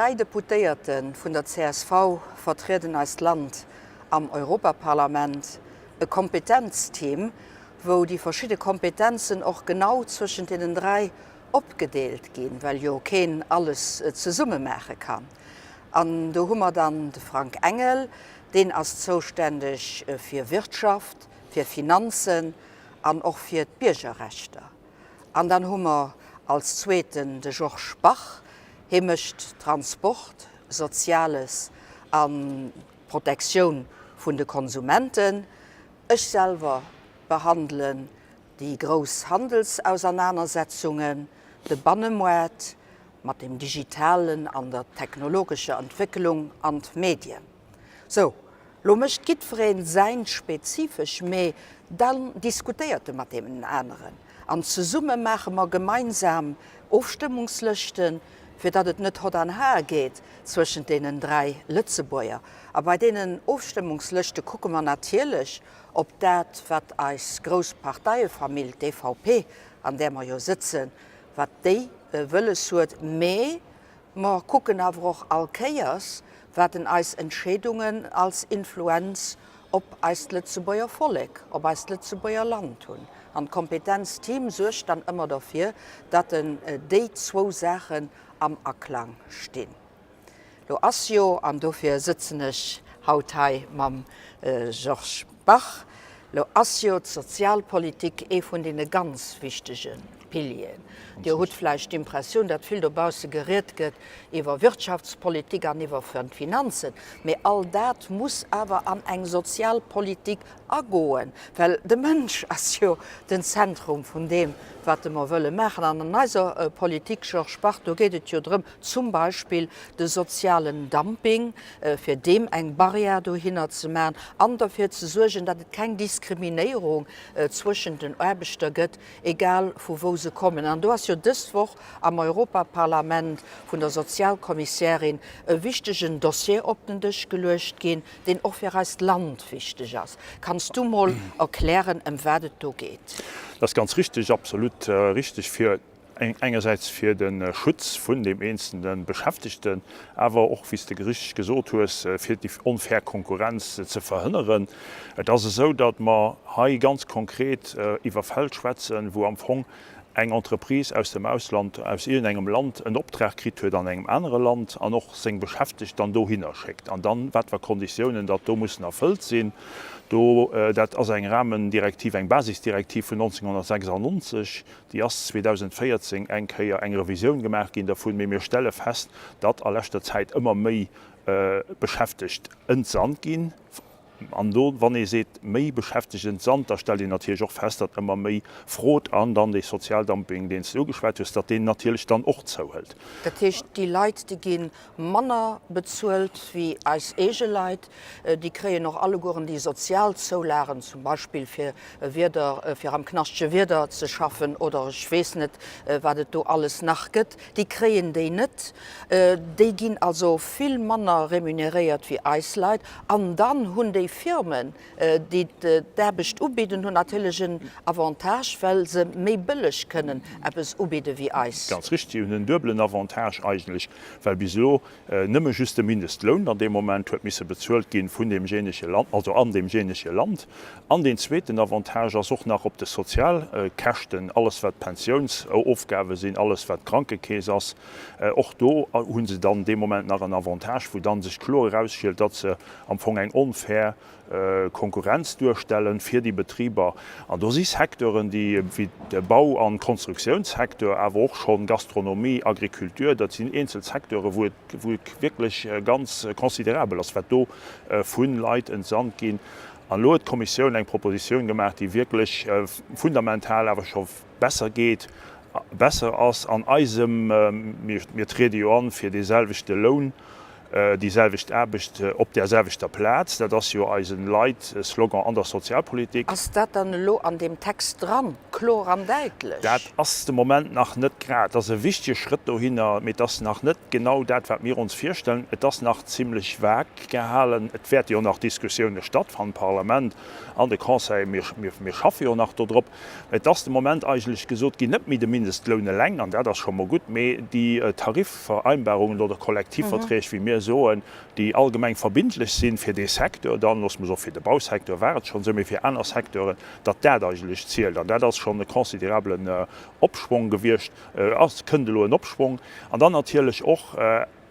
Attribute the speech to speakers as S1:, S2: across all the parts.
S1: Dräi Deputéierte vun der csv vertrieden eist Land am Europaparlament, e Kompetenzteam, wou déi verschidde Kompetenzen och genau zwëschent deenen 3 opgedeelt ginn, well jo keen alles zesumme maache kann. An do hu mer dann de Frank Engel, deen ass zoustänneg fir Wirtschaft, fir Finanzen an och fir d'Biergerrechter. An dann hu mer als Zweeten de Georges Bach, hie mécht Transport, Soziales an d'Protektioun vun de Konsumenten. Ech selwer behandelen déi grouss Handelsauseinandersetzungen, de Bannemoart mat dem digitalen an der technologescher Entwécklung an d'Medien. Sou, lo mécht jiddweree säint spezifesch, mee dann diskutéiert e mat deenen aneren an zesumme maache mer gemeinsam Ofstëmmungslëschten, fir datt et net hott an har geet zwëschent deenen 3 Lëtzebuerger. A bei deenen Ofstëmmungslëschte kucke mer natierlech op dat, wat eis grouss Parteiefamill, d'EVP, an där mer jo sëtzen, wat déi wëlles huet, mee mer kucken awer och all Kéiers, wat en eis Entscheedungen als Influenz op eist Lëtzebuerger Vollek, op eist Lëtzebuerger Land hunn. An d'Kompetenzteam suergt dann ëmmer derfir, datt déi zwou Saachen am Aklang stinn. Lo ass jo, an dofir sëtzen ech haut hei mam Georges Bach, lo ass jo d'Sozialpolitik ee vun deene ganz wichtege Pilieren. Dir hutt vläicht d'Impressioun, datt vill dobausse geriet gëtt iwwer Wirtschaftspolitik an iwwer Finanzen, mee all dat muss awer an eng Sozialpolitik agoen, well de Mënsch ass jo den Zentrum vun deem, wat mer wëlle maachen. An an eiser Politik, Georges Bach, do geet et jo drëm, zum Beispill de sozialen Dumping, fir deem eng Barrière dohinner ze maachen an derfir ze suergen, datt et keng Diskriminéierung zwëschent den Aarbechter gëtt, egal vu wou se kommen. An do ass jo dës Woch am Europaparlament vun der Sozialkommissärin e wichtegen Dossier op den Dësch geluecht ginn, deen och fir eist Land wichteg ass. Kanns du mol erklären, ëm wat et do geet?
S2: Dat ass ganz richtig, absolut richtig, fir Engersäits fir de Schutz vun deem eenzelne Beschäftegten, awer och, wéi s de richteg gesot hues, fir déi onfair Konkurrenz ze verhënneren. Et ass esou, datt mer hei ganz konkret iwwer Fäll schwätzen, wou am Fong eng Entreprise aus dem Ausland, aus iergendengem Land en Optrag kritt huet an engem anere Land an och seng Beschäftegt dann dohinner schéckt an dann, wat fir Konditiounen datt do mussen erfëllt sinn. Do, dat ass eng Rahmendirektiv, eng Basisdirektiv vun 1996, Déi ass 2014 eng Kéier eng Revisioun gemaach ginn dervun, mee mir stelle fest, datt a leschter Zäit ëmmer méi Beschäftegt entsandt ginn. An do, wann ee seet, méi Beschäftegt entsandt, da stellt een natierlech och fest, datt ëmmer méi Frod an dann dee Sozialdumping, deen s de ugeschwat hues, datt deen natierlech dann och zouhëlt.
S1: Dat heescht, déi Leit, déi gi manner bezuelt wéi eis eege Leit. Déi kréien och allegueren déi Sozialzoulagen, zum Beispill fir Wieder, fir am knaschtege Wieder ze schaffen oder ech weess net, wat et do alles nach gëtt. Déi kréien déi net. Déi ginn also vill manner remuneréiert wéi eis Leit. An dann hunn déi Firmen, déi d'Aarbecht ubidden, hunn natierlech en Avantage, well se méi bëlleg kënnen eppes ubidde wéi eis.
S2: Ganz richtig, déi hunn en duebelen Avantage eigentlech, well bis elo nëmme just de Mindestloun an deem Moment huet misse bezuelt ginn vun deemjéinege Land, also an deemjéinege Land. An deen zweeten Avantage ass och nach op de Sozialkäschten, alles wat Pensiounsofgabe sinn, alles wat d'Krankekeess ass, och do hu se dann dee Moment nach en Avantage, wou dann sech kloer erausschielt, datt se am Fong eng onfair Konkurrenz duerstellen fir déi Betriber. An do si Secteuren, déi wéi de Bau an Konstruktiounssecteur, awer och schonn Gastronomie, Agriculture, dat sinn eenzel Secteure wou et wou et wierklech ganz considerabel ass, wat do vu Leit entsandt ginn. An elo huet d'Kommissioun eng Propositioun gemaach, déi wierklech fundamental awer scho besser geet, besser ass an eisem, mir triede jo an fir deeselwechte Loun. Déi selwecht Aarbecht op där selwechter Plaz, dat ass jo eisen Leitslogan an der Sozialpolitik.
S1: Ass dat dann elo an deem Text dran, kloer an däitlech?
S2: Dat ass de Moment nach net grad. Dat ass e wichtege Schrëtt dohinner, mee et ass nach net genau dat, wat mir ons virstellen. Et ass nach zimlech vag gehalen. Et wäerte jo nach Diskussioune stattfannen, Parlament an de Conseil, mir schaffe jo nach dodrop. Et ass de Moment eigentlech gesot ginn, net méi de Mindestloun eleng, an dat ass scho mol gutt, mee déi Tarifvereinbarungen oder Kollektivverträg, wéi mir soen, déi allgemeng verbindlech sinn fir dee Secteur, dann, loosse mer soen, fir de Bausecteur war et schonn esou, mee fir aner Secteuren, datt dat eigentlech zielt. An dat ass schonn e considerablen Opschwong gewiescht, ass, kënnt elo en Opschwong. An dann natierlech och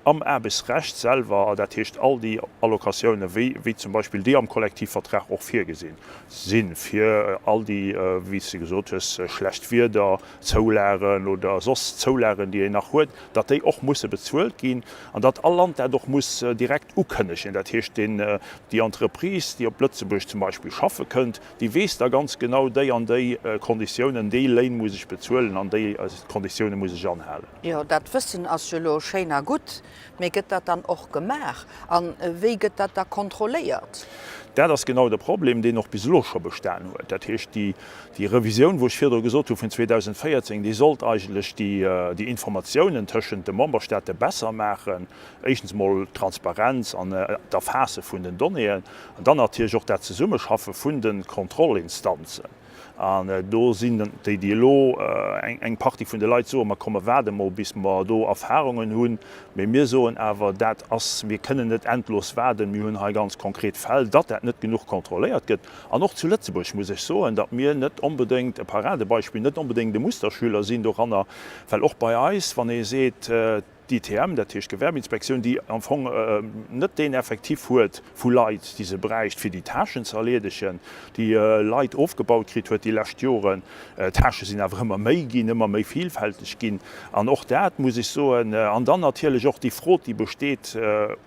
S2: am Aarbechtsrecht selwer, dat heescht all déi Allocatiounen, wéi, wéi zum Beispill déi am Kollektivvertrag och virgesinn sinn, fir all déi, wéi s de gesot hues, schlecht Wieder, Zoulagen oder soss Zoulagen, déi een nach huet, datt déi och musse bezuelt ginn an datt all Land dat och muss direkt ukënnegen. Dat heescht, deen, déi Entreprise, déi op Lëtzebuerg zum Beispill schaffe kënnt, déi weess da ganz genau, déi an déi Konditiounen, déi Léin muss ech bezuelen an déi Konditioune muss ech anhalen.
S1: Jo, dat Wëssen ass jo elo schéin a gutt, mee gëtt dat dann och gemaach? A wéi gëtt dat da kontrolléiert?
S2: Dat ass genau de Problem, deen och bis elo scho bestan huet. Dat heescht, déi Revisioun, wou ech virdru gesot hu vun 2014, déi sollt eigentlech déi Informatiounen tëschent de Memberstaate besser maachen, éischtens emol d'Transparenz an d'Erfaasse vun den Donnéeën an dann natierlech och dat Zesummeschaffe vun de Kontrollinstanzen. An do sinn déi, déi elo eng Partie vun de Leit soen, mer komme waarde mol bis mer do Erfahrungen hunn. Mee mir soen awer, dat ass, mir kënnen net endlos waarden, mir hunn hei ganz konkret Fäll, datt dat net genuch kontrolléiert gëtt. An och zu Lëtzebuerg muss ech soen, datt mir net onbedéngt e Paradebeispill, net onbedéngt e Musterschüler sinn doranner, well och bei eis, wann ee seet, D'ITM, dat heescht d'Gewerbeinspektioun, déi am Fong net deen Effectif huet vu Leit, déi se bräicht, fir déi Tâchen ze erleedegen, déi Leit ofgebaut kritt huet déi lescht Joren. D'Tâchë sinn awer ëmmer méi ginn, ëmmer méi vielfälteg ginn. An och dat muss ech soen. An dann natierlech och déi Frot, déi besteet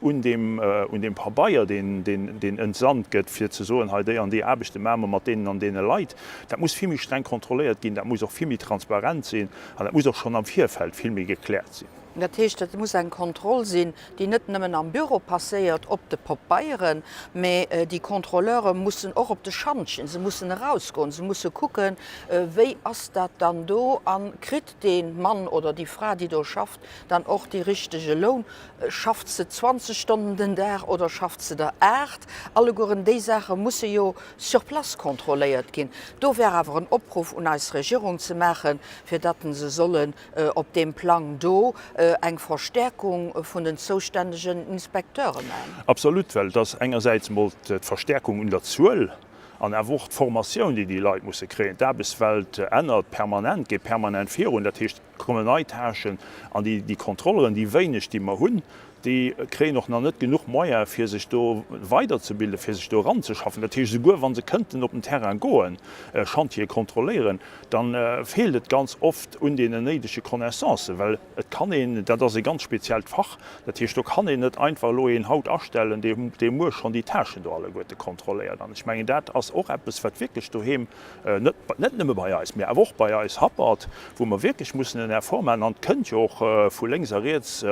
S2: un deem, un deem Pabeier, deen, deen entsandt gëtt, fir ze soen, hei déi an déi Aarbechte maache mer mat deenen an deene Leit. Dat muss vill méi streng kontrolléiert ginn, dat muss och vill méi transparent sinn. An dat muss och schonn am Virfeld vill méi gekläert sinn.
S1: Dat heescht, et muss eng Kontroll sinn, déi net nëmmen am Büro passéiert, op de Popeieren, mä déi Contrôleure mussen och op de Schantjen, se mussen erausgoen, se musse kucken, wéi ass dat dann do a kritt dee Mann oder déi Fra, déi do schafft, dann och dee richtege Loun, schafft se 20 Stonnen den Dag oder schafft se der 8? Allegueren déi Saache musse jo sur place kontrolléiert ginn. Do wär awer en Opruff un eis Regierung ze maachen, fir datt se sollen op deem Plang do eng Verstärkung vun den zoustännegen Inspekteure maachen.
S2: Absolut, well et ass engersäits emol d'Verstärkung un der Zuel an awer och d'Formatioun, déi déi Leit musse kréien. D'Aarbechtswelt ännert permanent, geet permanent virun. Dat heescht, et kommen nei Tâchen an déi Kontrolleren, déi wéineg, déi mer hunn, déi kréien och nach net genuch Moyene fir sech do weiderzebilden, fir sech do eranzeschaffen. Dat heescht, esouguer wa se kënnten op den Terrain goen, Chantiere kontrolléieren, da feelt et ganz oft un deenen néidege Connaissancen, well et kann een, dat ass e ganz speziellt Fach, dat heescht, do kann een net einfach elo een haut astellen, dee muer schonn déi Tâchen do alleguerte kontrolléiert. An ech mengen, dat ass och eppes, wat wierklech doheem net, net nëmme bei eis, mä awer och bei eis happert, wou mer wierklech mussen en Effort maachen. An et kënnt jo och vu lénks a riets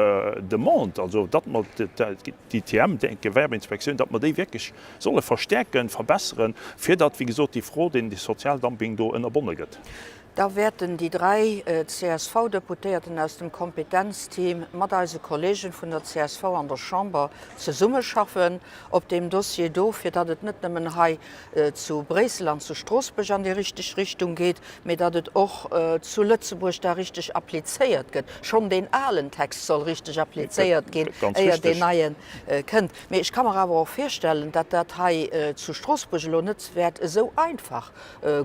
S2: Demande, also datt mer d'ITM, d'Gewerbeinspektioun, datt mer déi wierklech solle verstäerken, verbesseren, fir datt, wéi gesot, déi Fraude, dee Sozialdumping do ënnerbonne gëtt.
S1: Da wäerten déi 3 CSV-Deputéierten aus dem Kompetenzteam mat eise Kollegen vun der csv an der Chamber zesummeschaffen op deem Dossier do, fir datt et net nëmmen hei zu Bréissel an zu Stroossbuerg an déi richteg Richtung geet, mee datt et och zu Lëtzebuerg da richteg applizéiert gëtt. Schonn deen alen Text soll richteg applizéiert ginn, éier deen neie kënnt. Mee ech ka mer awer och virstellen, datt dat hei zu Stroossbuerg elo net wäert esou einfach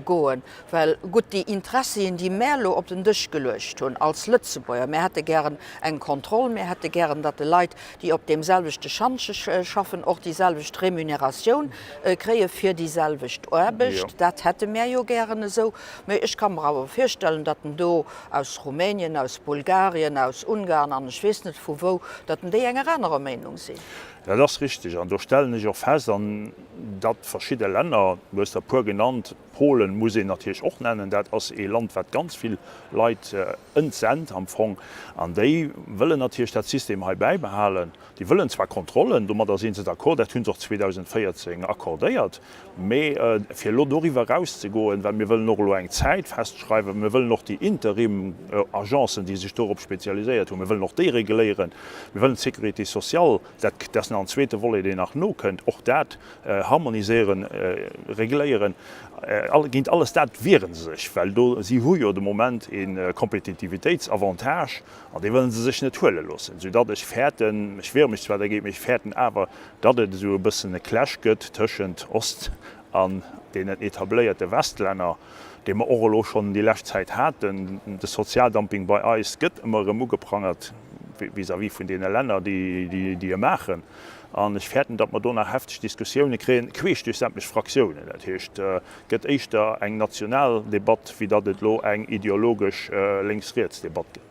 S1: goen, well gutt, déi Interessien, déi mär elo op den Dësch geluecht hunn als Lëtzebuerger, mär hätte gären eng Kontroll, mär hätte gären, datt de Leit, déi op deem selwechte Schantje schaffen, och déi selwecht Remuneratioun kréie fir déi selwecht Aarbecht. Dat hätte mär jo gären esou. Mee ech ka mer awer virstellen, datt en do aus Rumänien, aus Bulgarien, aus Ungarn an ech weess net vu wou, datt en déi enger anerer Meinung sinn.
S2: Dat ass richtig. An do stellen ech och fest, an. datt verschidde Länner, du hues der e puer genannt, Polen muss een natierlech och nennen, dat ass ee Land, wat ganz vill Leit entsent am Fong, an déi wëllen natierlech dat System hei bäibehalen. Déi wëllen zwar Kontrollen, domadder si se d'accord, dat hu se och 2014 accordéiert, mee fir elo doriwwer erauszegoen, well mir wëllen och elo eng Zäit festschreiwen, mir wëllen och déi Interim-Agencen, déi sech dorop spezialiséiert hunn, mir wëllen och déi reguléieren, mir wëllen d'Sécurité sociale, dat ass nach en zweete Volet, deen nach nokënnt, och dat harmoniséieren, regléieren. Géint alles dat wiere se sech, well do, si hu jo de Moment e Kompetitivitéitsavantage, An dee wëllen se sech net huele loossen, soudatt ech fäerten, ech wiere mech zwar dergéint, mee ech fäerten awer, datt et esou e bëssen e Clash gëtt tëschent Ost an deenen etabléierte Westlänner, dee mer och elo schonn déi lescht Zäit haten. De Sozialdumping bei eis gëtt ëmmer erëm ugeprangert vis-à-vis vun deene Länner, déi e maachen. An ech fäerten, datt mer do nach hefteg Diskussioune kréien, queesch duerch sämtlech Fraktiounen. Dat heescht, et gëtt éischter eng national Debatt, wéi datt et elo eng ideologesch Lénks-Riets-Debatt gëtt.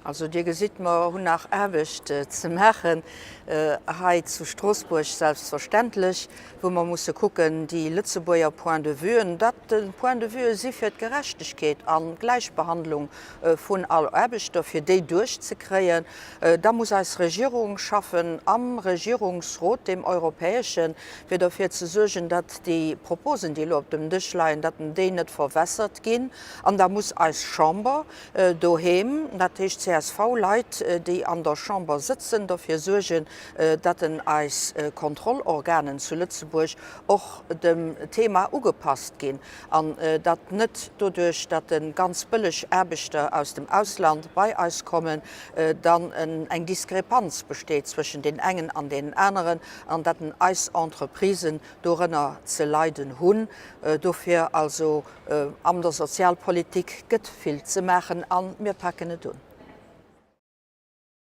S1: Also Dir gesitt, mer hunn nach Aarbecht ze maachen hei zu Stroossbuerg, selbstverständlech, wou mer musse kucken, déi Lëtzebuerger Point-de-vuen, dat de Point-de-vuë si fir d'Gerechtegkeet an d'Gläichbehandlung vun all Aarbechter, fir déi duerchzekréien. Da muss eis Regierung schaffen am Regierungsrot, deem europäeschen, fir derfir ze suergen, datt déi Proposen, déi elo op dem Dësch leien, datt déi net verwässert ginn. An da muss eis Chamber doheem, dat heescht d'CSV-Leit, déi an der Chamber sëtzen, derfir suergen, datt en eis Kontrollorganen zu Lëtzebuerg och dem Thema ugepasst ginn an datt net doduerch, datt e ganz bëlleg Aarbechter aus dem Ausland bei eis kommen, dann eng Diskrepanz besteet zwëschen deen engen an deenen aneren an datt en eis Entreprisen dorënner ze leiden hunn. Dofir also an der Sozialpolitik gëtt vill ze maachen a mir paken et un.